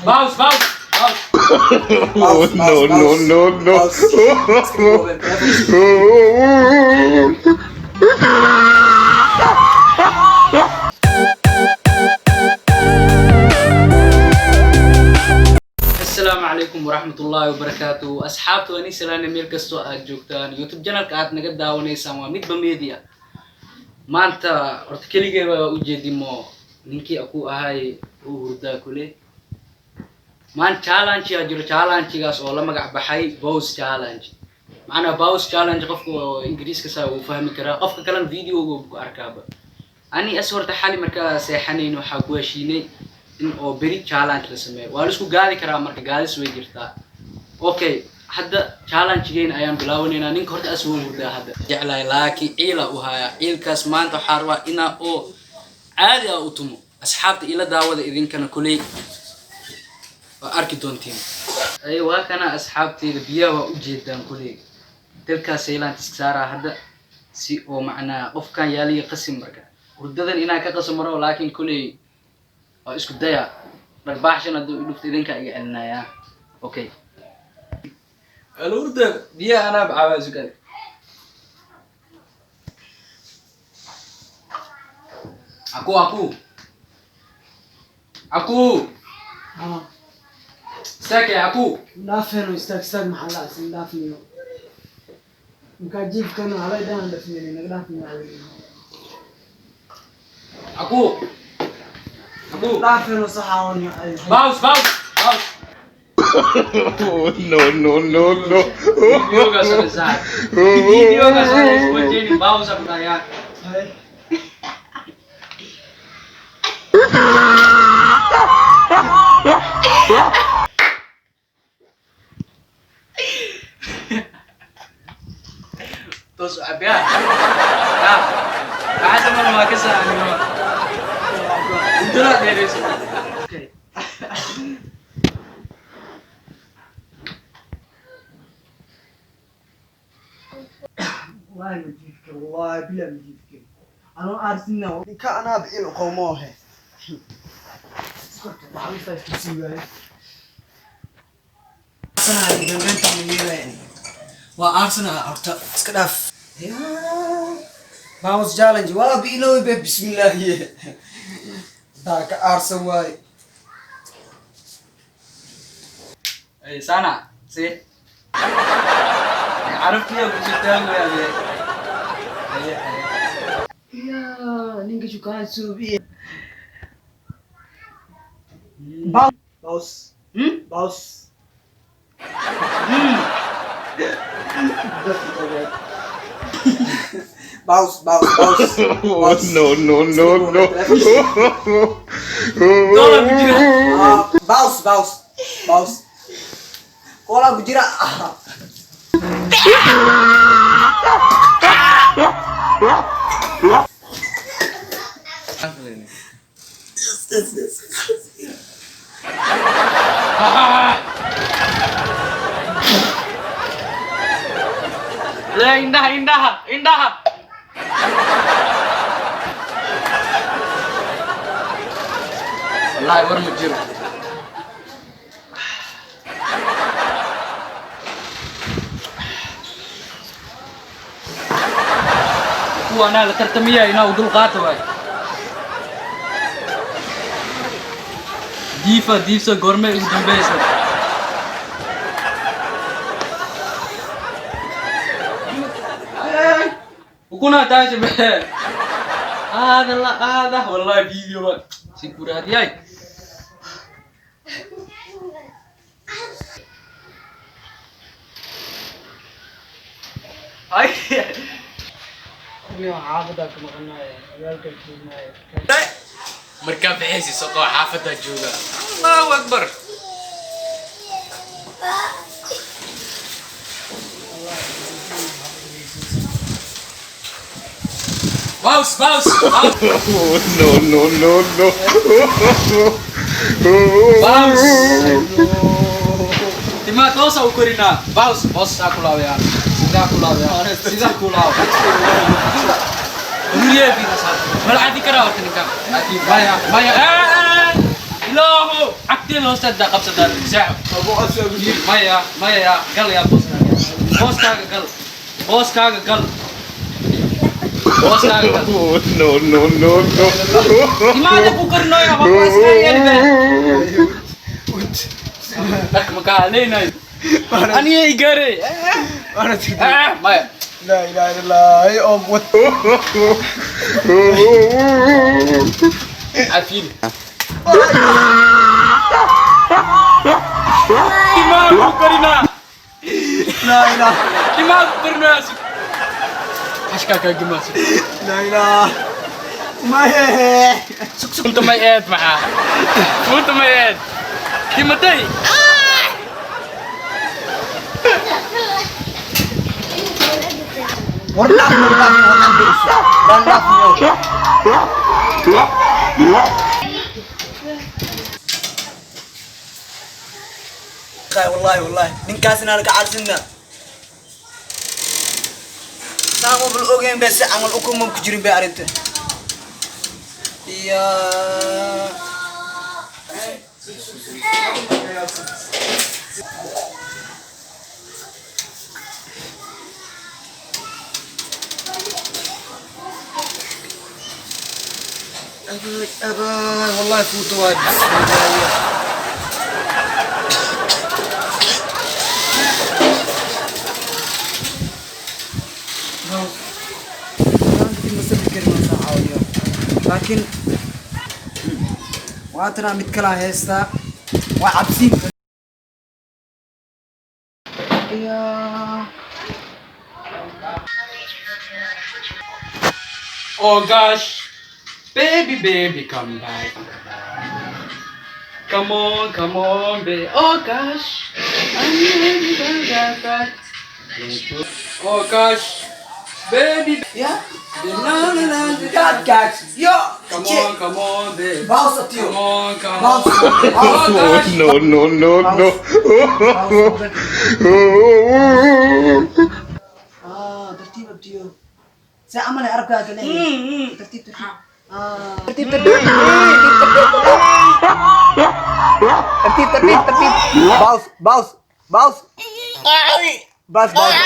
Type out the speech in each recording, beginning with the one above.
Pause, pause, pause. Oh, no, no, no, no. Asalaamu calaykum waraxmatullaahi wabarakaatu, asxaabta. Waa nin salaana meel kastoo aad joogtaan. YouTube channelka aad naga daawanaysaan waa Midba Media. Maanta horta keligay baa ujeedimo, ninkii aku ahay uu hurdaa kule. Maanta challenge yaa jiro, challengegaas oo la magac baxay pause challenge. Macnaa pause challenge qofka oo Ingiriiska saa wuu fahmi karaa, qofka kalena videoga ku arkaaba. Ani as horta xali markaa seexanayn waxaa ku heshiinay in oo beri challenge la sameeyo. Waa la isku gaadi karaa, marka gaadis way jirtaa. Okay, hadda challengegeyn ayaan bilaawanaynaa. Ninka horta as wuu hurdaa hadda jeclahay, laakiin ciila u hayaa. Ciilkaas maanta waxaa rabaa inaa oo caadi ah u tumo. Asxaabta, ila daawada idinkana, kuley waa arki doontiin. Ay, waa kana asxaabteyda, biyaha waa ujeedaan kuley. Dalkaas saylaan iska saaraa hadda si oo macnaa qofkan yaaliya qasim. Marka hurdadan inaan ka qaso maro, laakiin kuley waa isku daya. Dharbaaxshan hadduu idhufto idinkaa iga celinayaa. Okay, alurda biyaha anaa bacaabaa sugada. Aku, aku, aku. Istaagay aku. Dhaafeeno, istaag, istaag. Maxaa la asin dhaafniyo? Markaa jiifkana halay dhahan dhafneen naga dhaafniyo. Aku, aku. Dhaafeeno saxaawani. Pause, pause, pause. Oh, no, no, no, no. Videoga soo saar, videoga soo isku pause aku dhayaa. Toos u cabiyaa ya waxaa samana waa ka saanimo hurdada dheerayso. Okay. Wallahi ma jiifka, wallahi bila ma jiifka anoo aarsina ninka anaa bicil qowmoohe waxaa isku siiwaay. Waa Arsenal horta iska dhaaf. Pause challenge waa biiloway be. Bismillah, daa ka aarsan waay. Ay, sana si carabtiya ku jirtaa weeye. Ya ninka shukaan suubiye. Pause. Pause. Pause, pause, pause. Oh, no, no, no, no. Dolar ku jira. Ah, pause, pause, pause. Kola ku jira. Ah. La indhaha, indhaha, indhaha. Wallahi war ma jiro. Kuwa anaa la tartamiya inaa u dul qaata waay. Diifa diifsa goormee ugu dambeysa? Ukuna taasha be هذا لا هذا والله فيديو si kuraadiyay. Ay. Xaafadda ka maqanaaya, ciyaalka joognaayo. Markaa bixaysi soqo xaafadda jooga. Allahu akbar. Pause, pause, pause. Oh, no, no, no, no. Pause. Timaa toosa u korinaa. Pause, hoos saa ku laabayaa, sidaa ku laabayaa, sidaa ku laaba. Nuriye fiina saar. Mala caadi karaa horta ninkan. Maya, maya. Ilaahu cagteeda hoosteeda qabsataa saaxib. Maya, maya, gal yaa booskaaga. Booskaaga gal. Booskaaga gal. Booskaaga gal. Oh, no, no, no, no. Imaada ku karnooya waa ku iska yeelbe. Dhak ma ka hadlaynayo. Aniga i gaaray. Maya. Laa ilaaha illa allah. Ay, oo wat. Cafiil. Timaa ku karinaa. Laa ilaaha. Timaa ku karinaa. Xashkaa kaa gumaasa. Laa ilaaha. Maye. Funta may eed maxaa? Funta may eed. Timatay. War dhaaf, war dhaaf, war dhaaf. War dhaaf, yo. Wallahi, wallahi ninkaasina ka carsinna saan wabal ogeyn bay si camal ukuma ku jirin bay arrinta iyo. أباي أباي، والله فوتوا وايد. بسم الله. Laakiin waatana mid kalaa heystaa, waa cabsiin iyo. Oh gosh. Baby, baby, come back. Come on, come on, baby. Oh gosh. I'm ready to get back. Oh gosh. Baby. Ya God, yo. Come on, come on, baby. Bounce up to you. Come on, come Bounce. on. Oh gosh. No, no, no, no. Ah, tartiib abtiyo, see camal ay arabkaa kale. Tartiib, tartiib. Ah, tartiib, tartiib, tartiib, tartiib, tartiib. Bounce, bounce, bounce, bounce, bounce.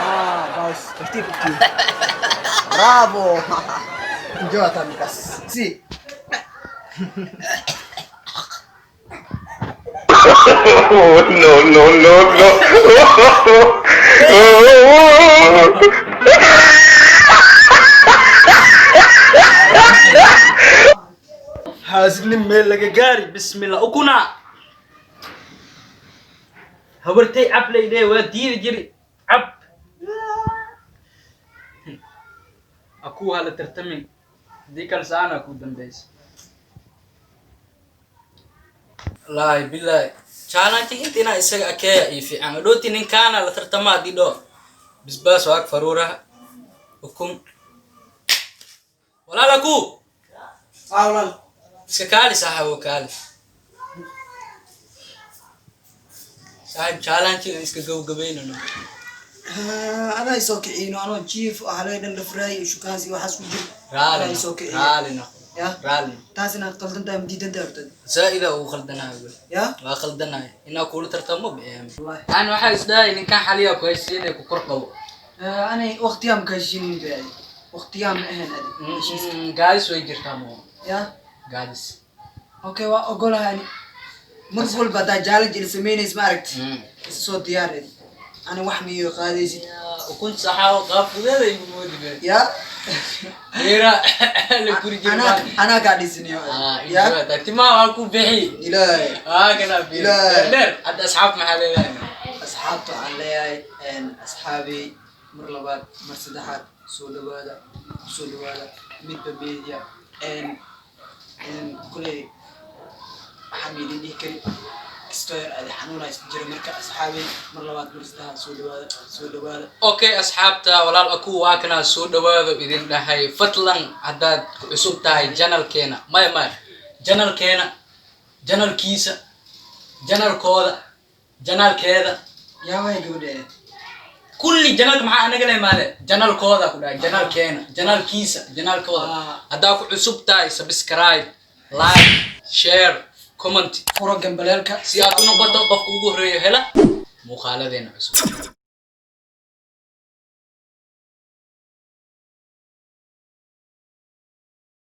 Ah, bounce. Tartiib, abtiyo. Bravo. Enjoy ata mikas si. Oh, no, no, no, no. Xaasidnin meel laga gaari. Bismillah, ukuna habartay cab laydhe waa diidi jiri. Cab akuu hala tartamin, haddii kale saana ku dambeysa. Wallaahi billahi, challenge inta inaa isaga akeeya iyo fiican adhooti ninkaana la tartama haddii dhoo bisbaas waag faruuraha ukun walaal aku. Ah, walaal. Iska kaali saaxiib, kaali saaxiib, challenge iska gabagabeynano. Adaa isoo kiciino anoo jiif halay dhan dhafraay iyo shukaansi waxaas ku jir. Raali. Adaa isoo kiciyo. Raali noqo. Ya. Raali noqo. Taas inaad qaldan tahay ma diidan tahay horta? Zaa'ida ugu khaldanahay wel. Ya. Waa khaldanahay inaa kula tartamo bixiyaan. Wallahi. Aan waxaa isdhahay ninkan xaliya ku heshiinay ku kor qabo. Anay waqtiyaa ma ka heshiinin bay, waqtiyaa ma ahayn adi heshiiska. Gaadis way jirtaa mo. Ya. Gaadis. Okay, waa ogolahay ani mar walba haddaa challenge ila sameynaysa, ma aragti, isa soo diyaar ani wax miyo qaadaysid. Ukun saxaawo qaab fudeeda igu moodi be. Ya. Meera la kuri jira. Anaa anaa kaa dhisiniyo. Ya. Timaa waa ku bixi. Ilaahay. Kana bi. Ilaahay. Dheer hadda asxaab maxaa leedahay? Asxaabta waxaan leeyahay, asxaabi, mar labaad, mar saddexaad, soo dhawaada, kusoo dhawaada Midba Media. Kuley waxaan ma idin dhihi kari kastoo yar aadi xanuunaa jira. Marka asxaabey, mar labaad, mar saddexaad, soo dhawaada, soo dhawaada. Okay asxaabta, walaal aku waa kanaa soo dhawaado idin dhahay. Fadlan haddaad ku cusub tahay channelkeena, maya maya, channelkeena, channelkiisa, channelkooda, channelkeeda. Yaa waay gabadha? Kulli channelka maxaa anaga le maale channelkooda ku dhahay, channelkeena, channelkiisa, channelkooda. Ah. Haddaa ku cusub tahay, subscribe, like, share. Comment. Furo gambaleelka. Si aad u noqoto qofka ugu horreeya hela muuqaaladeena cusub.